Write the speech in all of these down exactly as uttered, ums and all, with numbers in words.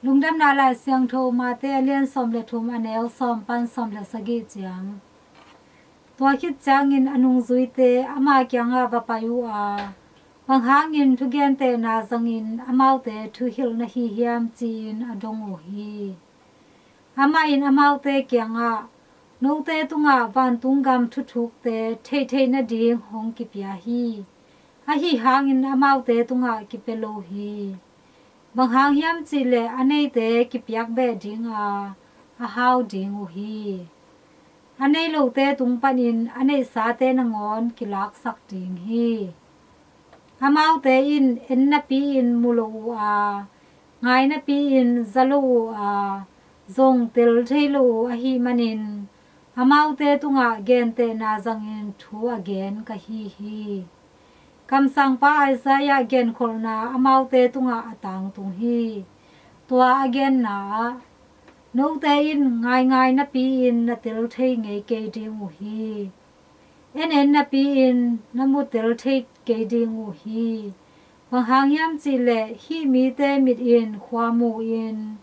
Lungdamna Lai Siangtho Mate a lian sawm le thum, a neu sawm pan sawm le sagih ciang. Tua khit ciangin a nungzuite ama kiangah va pai uh a, bang hangin thugentehna zangin amaute thuhilh na hi hiam, ci-in a dong uh hi. Amah in amaute kiangah, note tungah vantung gam thuthukte theihtheih nading hong kipia hi. Ahi hangin amaute tungah kipia lo hi. Bang hang hiam cihleh a neite kipiak beh ding a, a hau ding uh hi. A nei lote tung panin a neihsate nangawn kilaksak ding hi. Amaute in en napi-in mu lo uh a, ngai napi-in za lo uh a, zong tel thei lo uh ahih manin, amaute tungah gentehna zangin thu a gen ka hi hi. Kamsangpa Isaiah genkholhna amaute tungah a tangtung hi. Tua a genna ah, note in ngaingai napi-in na tel thei ngei kei ding uh hi. En en napi-in na mu tel thei kei ding uh hi. Bang hang hiam cihleh hih mite mit in khua mu-in,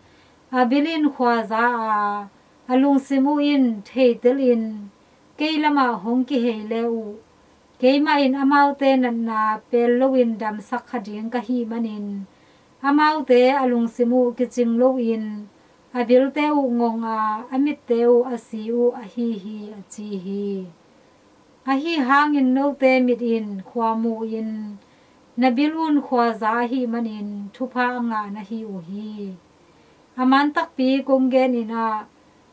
a bil in khua za a, a lungsim uh in theitel in kei lamah hong kihei le uh, keimah in amaute natna pel loin damsak kha ding ka hih manin, amaute a lungsim uh kicing loin, a bilte uh ngong a, a mitte uh a si uh ahi hi, a ci hi. Ahi hangin note mit in khua mu-in, na bil un khua za ahih manin thupha a ngah na hi uh hi. A man takpi kong genin ah,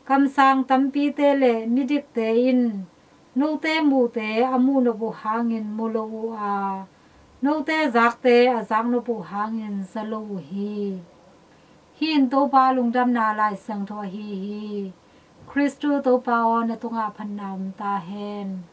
kamsang tampite le midikte in note muhte a muh nop uh hangin mu lo uh a, note zakte a zak nop uh hangin za lo uh hi. Hih in Topa lungdamna Lai Siangtho ahi hi. Khristu Topa aw, na tungah phatna om ta hen.